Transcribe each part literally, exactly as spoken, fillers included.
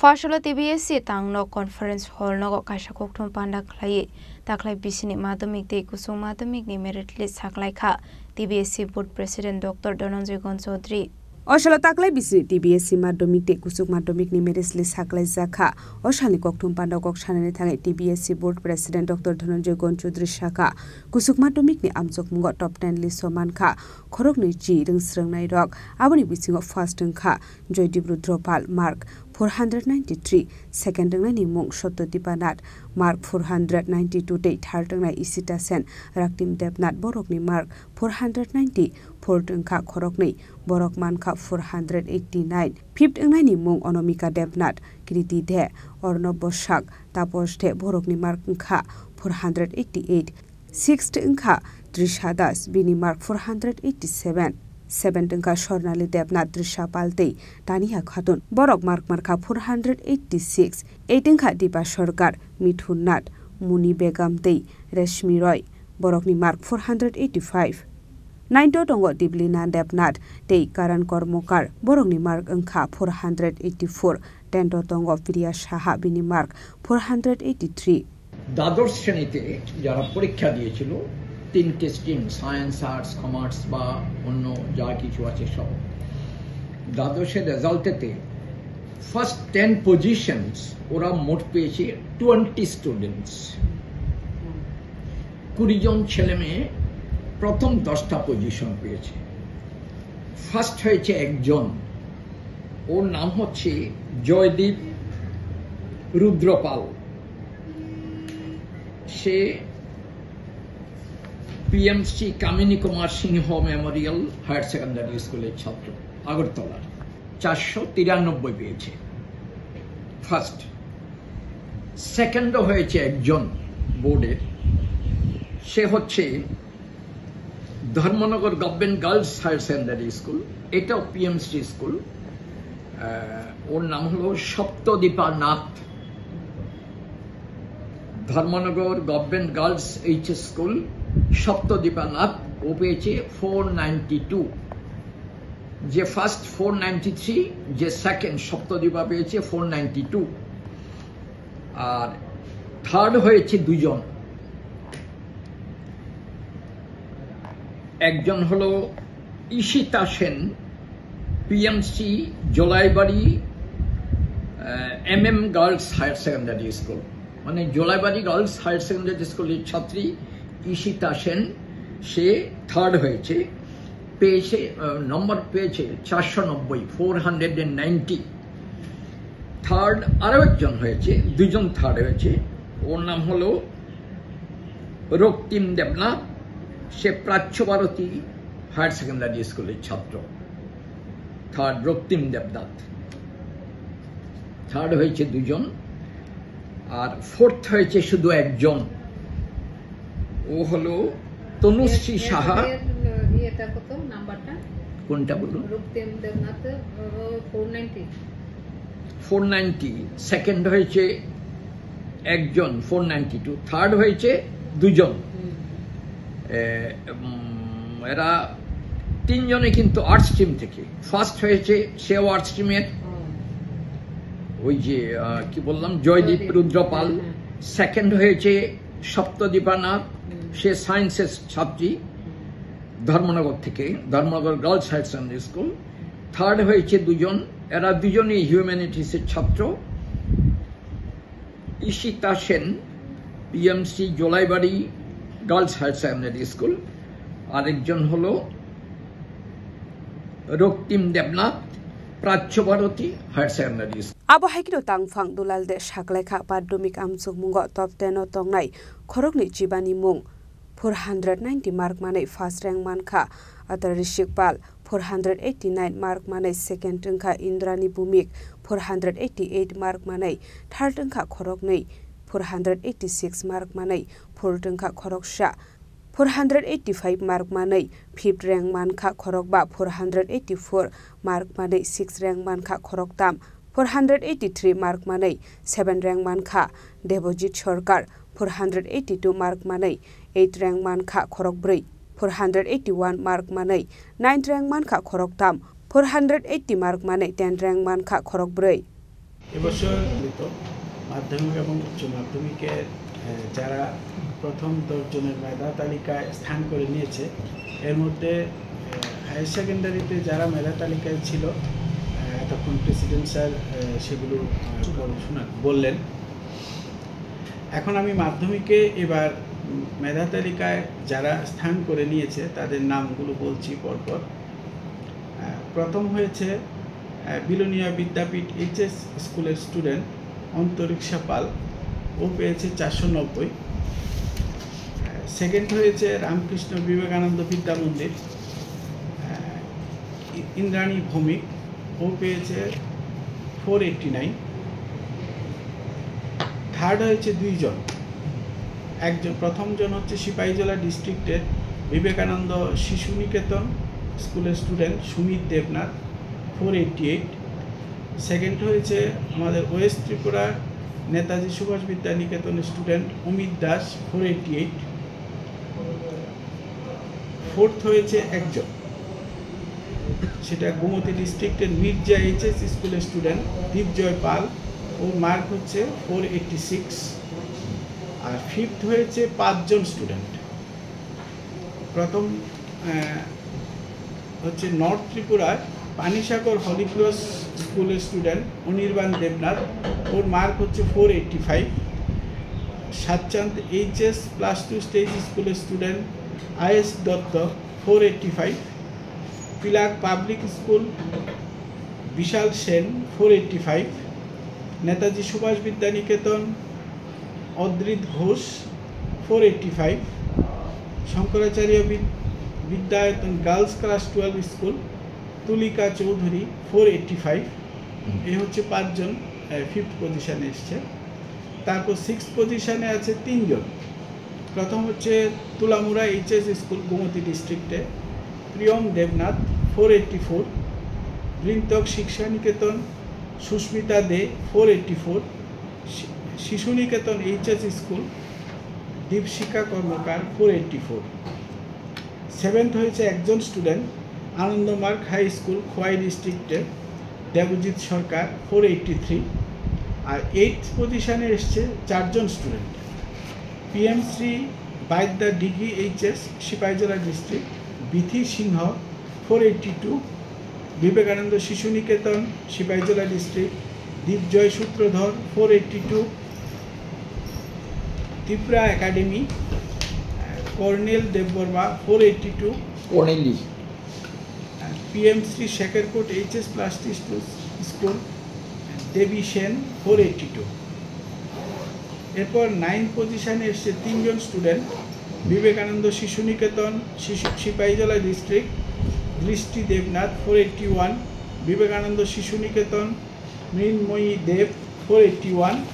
Pasalo T B S C tangno conference hall nogo kaisa kokthum panda khlaiwi taklai bisini madhyamik tei kuchuk madhyamik ni merit list saklai kha T B S C board president Doctor Dhananjay Gon Chaudhary. O salo taklai bisini T B S C madhyamik tei kuchuk madhyamik ni merit list saklai jak kha. O salni kokthum panda kok sanani thangwi T B S C board president Doctor Dhananjay Gon Chaudhary sakha, kuchuk madhyamik ni amchokmungo top ten list o mankha khoroknwi chi rwngsrwngnairok. Aboni bisingo first wngkha Joydeep Rudropal, mark four hundred ninety-three, second wngnaini mung Satya Dipanath, mark four hundred ninety-two tei third wngnai Ishita Sen, Raktim Debnath, borokni mark four hundred ninety, fourth wngkha khoroknwi, borok mankha four hundred eighty-nine, fifth wngnaini mung Anamika Debnath, Kriti De, Arnab Bosak, Taposh De, borokni mark wngkha four hundred eighty-eight. Sixth wngkha Trisha Das, bini mark four hundred eighty-seven. Seventh wngkha Swarnali Debnath, Trisha Pal tei Tania Khatun. Borok mark mankha four hundred eighty-six. Eight wngkha Dipa Sarkar, Mithun Nath, Muni Begum tei Reshmi Roy. Borokni mark four hundred eighty-five. Ninth o tongo Diblina Debnath tei Karan Kormokar. Borokni mark wngkha four hundred eighty-four. Tenth o tongo Priya Saha, bini mark four hundred eighty-three. দ্বাদশ শ্রেণীতে যারা পরীক্ষা দিয়েছিল, তিনটে stream, science, arts, commerce বা অন্য যা কিছু আছে সব, দ্বাদশের রেজাল্টেতে ফার্স্ট টেন পজিশনস ওরা মোট পেয়েছে টোয়েন্টি স্টুডেন্টস। কুড়ি জন ছেলে মেয়ে প্রথম দশটা পজিশন পেয়েছে। ফার্স্ট হয়েছে একজন, ওর নাম হচ্ছে জয়দীপ রুদ্রপাল। সে পিএমসি কামিনী কুমার সিংহ মেমোরিয়াল হায়ার সেকেন্ডারি স্কুলের ছাত্র, আগরতলার। চারশো তিরানব্বই পেয়েছে ফার্স্ট। সেকেন্ডও হয়েছে একজন বোর্ডের, সে হচ্ছে Dharmanagar government girls higher secondary school, এটাও পিএমসি স্কুল। আহ, ওর নাম হলো Saptadipa Nath. Dharmanagar government girls HS school, Saptadipa Nath, ও পেয়েছে ফোর নাইনটি টু। যে ফার্স্ট ফোর নাইনটি থ্রি, যে সেকেন্ড সপ্তদীপা পেয়েছে ফোর নাইনটি টু। আর থার্ড হয়েছে দুজন, একজন হলো ঈশিতা সেন, পিএমসি জোলাইবাড়ি, আহ, MM girls higher secondary school, মানে জোলাইবাড়ি গার্লস হায়ার সেকেন্ডারি স্কুলের ছাত্রী ঈশিতা সেন, সে থার্ড হয়েছে, পেয়েছে, আহ, নম্বর পেয়েছে চারশো নব্বই, ফোর হান্ড্রেড নাইনটি। থার্ড আরও একজন হয়েছে, দুজন থার্ড হয়েছে। ওর নাম হলো রক্তিম দেবনাথ, সে প্রাচ্য ভারতী হায়ার সেকেন্ডারি স্কুলের ছাত্র। থার্ড রক্তিম দেবনাথ, থার্ড হয়েছে দুজন, আর ফোর্থ হয়েছে শুধু একজন, ও হলো তনুশ্রী এর, এর, সাহা। এর, ইয়েটা কত, নাম্বারটা? কোনটা বলুন? রক্তিম দেবনাথ, ও, four ninety. Four ninety, second হয়েছে একজন, ফোর নাইনটি টু, থার্ড হয়েছে দুজন। হুম। এ, উম, এরা তিনজনে কিন্তু আর্টস স্ট্রিম থেকে। ফার্স্ট হয়েছে সেও আর্টস স্ট্রিমের, হুম। ওই যে, আহ, কি বললাম, জয়দীপ জয়দীপ। রুদ্রপাল। হুম, হুম। সেকেন্ড হয়েছে সপ্তদীপা নাথ, হুম। সে সায়েন্সের ছাত্রী। হুম। ধর্মনগর থেকে, Dharmanagar girls higher secondary school. Third হয়েছে দুজন, এরা দুজনেই হিউম্যানিটিসের ছাত্র। Ishita Sen, PMC Jolaibari girls higher secondary school, আরেকজন হলো Raktim Debnath, Prachya Bharati higher secondary school. Abo hai kheno tangphang Dulal De saklaikha madhyamik amchukmungo top ten o tongnai khoroknwi chibani mung. Four hundred ninety mark manwi first rank mankha Atar Rishik Pal, four hundred eighty-nine mark manwi second wngkha Indrani Bhumik, four hundred eighty-eight mark manwi third wngkha khoroknwi, four hundred eighty-six mark manwi fourth wngkha khoroksa, four hundred eighty-five mark manwi fifth rank mankha khorokba, four hundred eighty-four mark manwi sixth rank mankha khoroktam, four hundred eighty-three mark manwi seventh rank mankha Debojit Sarkar, four hundred eighty-two mark manwi eighth rank mankha khorokbrwi, four hundred eighty-one mark manwi ninth rank mankha khoroktam, four hundred eighty mark manwi tenth rank mankha khorokbrwi. এবছর তো মাধ্যমিক এবং উচ্চ মাধ্যমিকে, আহ, যারা প্রথম দশ জনের মেধা তালিকায় স্থান করে নিয়েছে, এর মধ্যে, আহ, হায়ার সেকেন্ডারিতে যারা মেধা তালিকায় ছিল, আহ, এতক্ষণ প্রেসিডেন্ট স্যার, আহ, সেগুলো, আহ, বলে শোনা-, বললেন। এখন আমি মাধ্যমিকে এবার, উম, মেধা তালিকায় যারা স্থান করে নিয়েছে, তাদের নামগুলো বলছি পরপর। আহ, প্রথম হয়েছে, আহ, বিলোনিয়া বিদ্যাপীঠ এইচএস স্কুলের স্টুডেন্ট অন্তরিক্ষা পাল, ও পেয়েছে চারশো নব্বই। আহ, সেকেন্ড হয়েছে রামকৃষ্ণ বিবেকানন্দ বিদ্যা মন্দির, আহ, ই-, ইন্দ্রাণী ভৌমিক, ও পেয়েছে ফোর এইটটি নাইন। থার্ড হয়েছে দুইজন, একজন, প্রথমজন হচ্ছে সিপাহীজলা ডিস্ট্রিক্টের বিবেকানন্দ শিশু নিকেতন স্কুলের student Sumit Debnath, four eighty eight. Second হয়েছে আমাদের ওয়েস্ট ত্রিপুরার Netaji Subhash Vidya Niketan student Amit Das, four eighty eight. Fourth হয়েছে একজন, সেটা গোমতী ডিস্ট্রিক্টের মির্জা এইচএস স্কুলের স্টুডেন্ট দীপজয় পাল, ওর মার্ক হচ্ছে ফোর এইটটি সিক্স। আর ফিফথ হয়েছে পাঁচজন স্টুডেন্ট। প্রথম, আহ, হচ্ছে নর্থ ত্রিপুরার পানিসাগর হলিক্রস স্কুলের স্টুডেন্ট অনির্বাণ দেবনাথ, ওর মার্ক হচ্ছে four eighty five. Satchand HS plus two stage স্কুলের student Ayesh Dutta, four eighty five. Pilak public school Vishal Sen, four eighty five. Netaji Subhash Vidya Niketan Adrit Ghosh, four eighty five. Shankaracharya বিদ-, Vidyayatan girls class twelve school Tulika Chowdhury, four eighty five. এই হচ্ছে পাঁচজন, আহ, ফিফথ পজিশনে এসছে। তারপর সিক্সথ পজিশনে আছে তিনজন। প্রথম হচ্ছে তুলামুড়া এইচএস স্কুল গোমতী ডিস্ট্রিক্টে প্রিয়ম দেবনাথ, ফোর এইটটি ফোর। বৃন্তক শিক্ষা নিকেতন সুস্মিতা দে, ফোর এইটটি ফোর। শি-, শিশু নিকেতন এইচএস স্কুল দীপশিকা কর্মকার, ফোর এইটটি ফোর। সেভেন্থ হয়েছে একজন স্টুডেন্ট আনন্দমার্গ হাই স্কুল খোয়াই ডিস্ট্রিক্টে দেবজিৎ সরকার, ফোর এইটটি থ্রি। আর এইটথ পজিশনে এসছে চারজন স্টুডেন্ট, পিএম শ্রী বাইদ্যা ডিগ্রি এইচএস সিপাহীজলা ডিস্ট্রিক্ট বিথি সিংহ, four eighty two. Vivekananda Shishu নিকেতন সিপাহীজলা ডিস্ট্রিক্ট দীপজয় সূত্রধর, ফোর এইটটি টু। ত্রিপুরা একাডেমি, আহ, কর্নেল দেববর্মা, ফোর এইটটি টু। কর্নেলি। আহ, পিএম শ্রী শেখরকোট এইচএস প্লাস টি স্কুল, দেবী সেন, ফোর এইটটি টু। এরপর নাইন্থ পজিশনে এসছে তিনজন স্টুডেন্ট, বিবেকানন্দ শিশু নিকেতন, শিশু, Sepahijala district, Drishti Debnath, four eighty one. Vivekananda Shishu Niketan, Mrinmoyee Deb, four eighty one.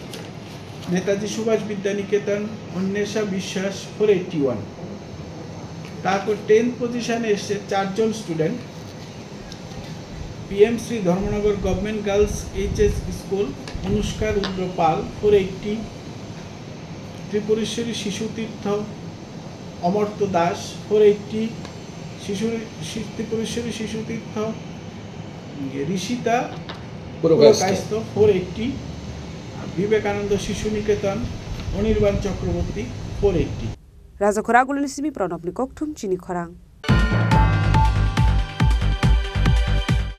Netaji Subhash Vidya Niketan, Anwesha Biswas, four eighty one. তারপর টেন্থ পজিশনে এসছে চারজন student, PM Shri Dharmanagar government girls HS school, Anushka Rudra Pal, four eighty. Tripureshwari Shishu Tirtha, Amartya Das, four eighty. Shishu, শি-, Tripureshwari Shishu Tirtha, um, Rishita Purkayastha. Purkayastha, four eighty. Vivekananda Shishu Niketan, Anirban Chakraborty, four eighty. Rajakhor Agulini simi Pranabni kokthum chini khorang.